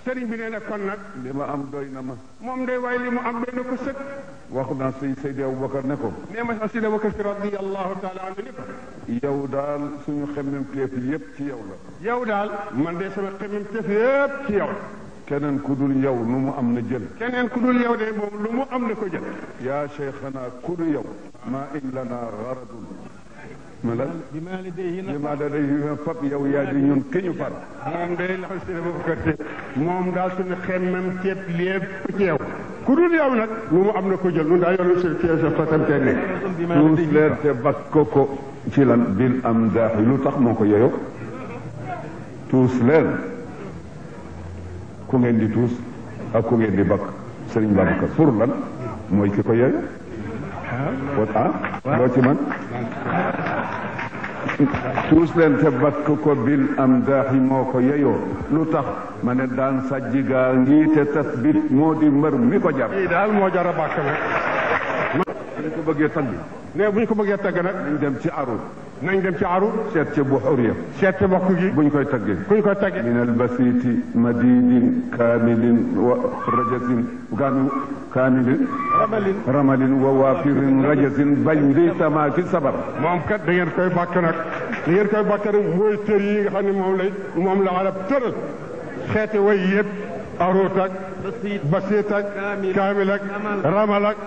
sëriñ bi nee na kon nag li ma am doy na ma. moom day waaye li mu am doy na ko sëkk. wax naa Seydi Aboubacar ne ko. nee ma sax Seydi Aboubacar radiyallahu taala anhu ni ko. yow daal suñu xemmem teef yépp ci yow la. yow daal man de sama xemmem teef yépp ci yow. keneen ku dul yow lu mu am na jël. keneen ku dul yow de moom lu mu am na ko jël. yaa cheikhana ku dul yow. maa in lana garadun. mala bi ma la day fab yow yaa di ñun ki ñu far. moom day la Seydi Aboubacar moom daal suñu xemmem teef lépp ci yow. ku dul yow nag lu mu am na ko jël ñun daal yoonu si sa fatam te nekk. tuus leer te bakko ko ci lan bil am daaxi lu tax moo ko yeyoo. tuus leen ku ngeen di tuus ak ku ngeen di bakk Serigne Babacar pour lan mooy ki ko yeyoo. loo ci man tuus leen te bakk ko bil am daaxi moo ko yeyoo lu tax ma ne daan sajji gaa ngi te tasbit moo di mbër mi ko jar. lii daal moo jar a bàkk nag. bu ñu ko bëggee tagg. ne bu ñu ko bëggee tagg nag. nañ dem ci arut. nañ dem ci arut. seet ca buxuriya. seet ca bokk gi. buñ koy taggee. buñ koy taggee. min albasiti madidin kaamilin wa rajasin kaamilin. ramalin wa waafirin rajasin bañ di tamaaki sabar. moom kat da ngeen koy bàkk nag. da ngeen koy bàkk nag mooy tër yi nga xam ne moom la arab tëral. xeeti way yëpp. arut ak basiit ak kaamil ak ramal ak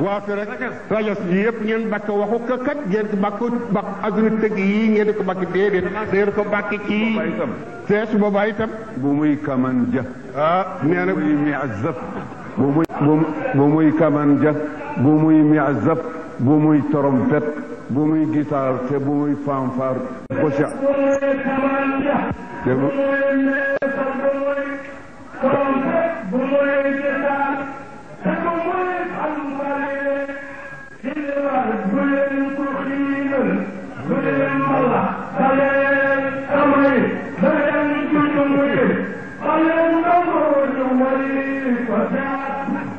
waafir ak rajas yi yëpp ngeen bàkk waxu ko kat ngeen ko bàkk adduna tëgg yi ngeen di ko bàkk déedéet ngeen ko bàkk ci te su boobaa itam bu muy kaman ja nee na bu muy miazab bu muy kaman ja bu muy miazab bu muy trompette bu muy guitare te bu muy fanfare koca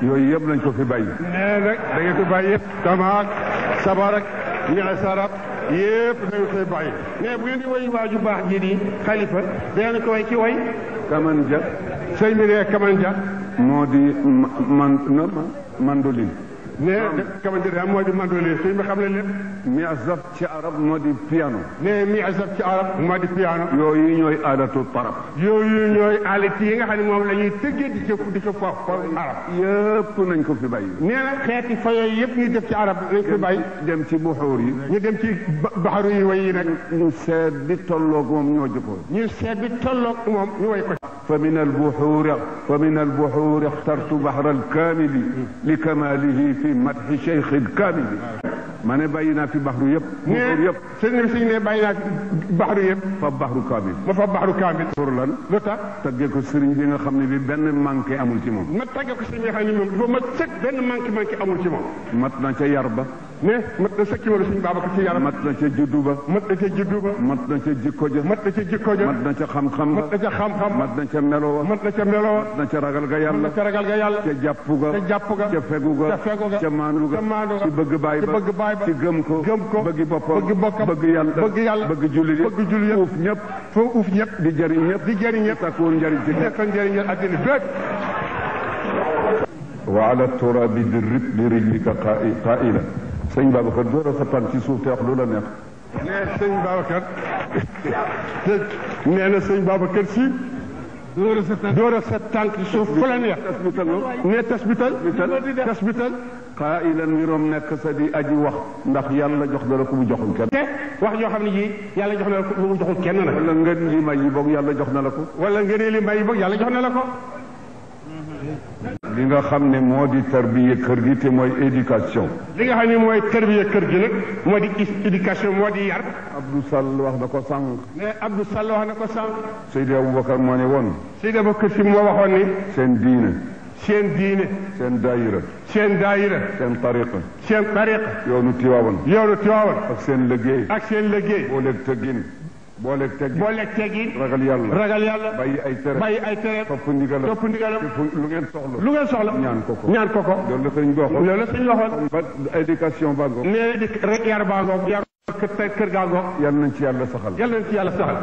yooyu yëpp lañ ko fi bàyyi. nee nag da ngeen fi bàyyi yëpp tamaak sabar ak ñaasarab yëpp da ngeen koy bàyyi. mais bu ngeen di woy waaju baax ji di xalifa da ngeen ko way ci way. kaman ja. sëñ bi ne kaman ja. moo di mandoline. ne kaman ja moo di mandoline sëñ bi xam ne lépp. miazab ci arab moo di piano. ne miazab ci arab moo di piano. yooyu ñooy aadatu tarab. yooyu ñooy alit yi nga xam ne moom la ñuy tëggee di ca fo arab. yëpp nañ ko fi bàyyi. nee na xeeti fa yooyu yëpp ñuy def ci arab nañ ko fi bàyyi. dem ci buxuur yi. ñu dem ci baxaru yi way yi nag. ñu seet bi tolloog moom ñoo jëkkoon. ñu seet bi tolloog moom ñu way ko. فمن البحور اخترت بحر الكامل لكماله في مدح شيخ الكامل ma ne bàyyi naa fi baxru yëpp. buxuur yëpp. sëñ ne bàyyi naa fi baxru yëpp. fa baxru kaamil. ma fa baxru kaamil. pour lan. lu tax. taggee ko sëriñ bi nga xam ne bi benn manqué amul ci moom. ma taggee ko sëriñ bi nga xam ne moom dafa mat sëkk benn manqué amul ci moom. mat na ca yar ba. ne mat na sëkki wala suñu Babacar ci yaram. mat na ca juddu ba. mat na ca juddu ba. mat na ca jikko ja. mat na ca jikko ja. mat na ca xam-xam ba. mat na ca xam-xam. mat na ca melo wa. mat na ca melo wa. mat na ca ragal ga yàlla. mat na ca ragal ga yàlla. ca jàpp ga. ca jàpp ga. ca fegu ga. ca fegu ga. ca maandu ga. ca maandu ga. ci bëgg baay ba. ci bëgg baay ba. ci gëm ko. gëm ko. bëgg boppam. bëgg bokkam. bëgg yàlla. bëgg yàlla. bëgg jullit yi. bëgg jullit uuf ñëpp. foo uuf ñëpp. di jëriñ ñëpp. di jëriñ ñëpp. takkuwoon njëriñ ci ñëpp. nekkoon njëriñal addina bépp. wa ala turabi di rib di rijlika qaila sëñ Babacar door a sa tànk ci suuf te wax lu la neex. nee sëñ Babacar nee na sëñ Babacar si. door a sa tànk ci suuf fu la neex. nee tasbital. tasbital. qailan mirom nekk sa di aji wax ndax yàlla jox na la ku mu joxul kenn. te wax yoo xam ne ji yàlla jox na la ko mu joxul kenn nag. wala ngeen li may yi boog yàlla jox na la ko. wala ngeen li may yi boog yàlla jox na la ko. li nga xam ne moo di tarbiya kër gi te mooy éducation. li nga xam ne mooy tarbiya kër gi nag moo di éducation moo di yar. Abdou Sall wax na ko sànq. mais Abdou Sall wax na ko sànq. Seydi Aboubacar moo ne woon. Seydi Aboubacar si moo waxoon ni. seen diine. seen diine. seen daayira. seen daayira. seen tariqa. seen tariqa. yoonu Tiwaawan. yoonu Tiwaawan. ak seen liggéey. ak seen liggéey. booleeg tëggin. booleeg teggin. booleeg teggin. ragal yàlla. ragal yàlla. bàyyi ay tere. bàyyi ay tere. topp ndigalam. topp ndigalam. lu ngeen soxla. lu ngeen soxla. ñaan ko ko. ñaan ko ko. loolu la sëñ bi waxoon. loolu la sëñ waxoon. ba éducation baa ngoog. nee di rek yar baa ngoog. yar kër gaa ngoog. yal nañ ci yàlla saxal. yal nañ ci yàlla saxal.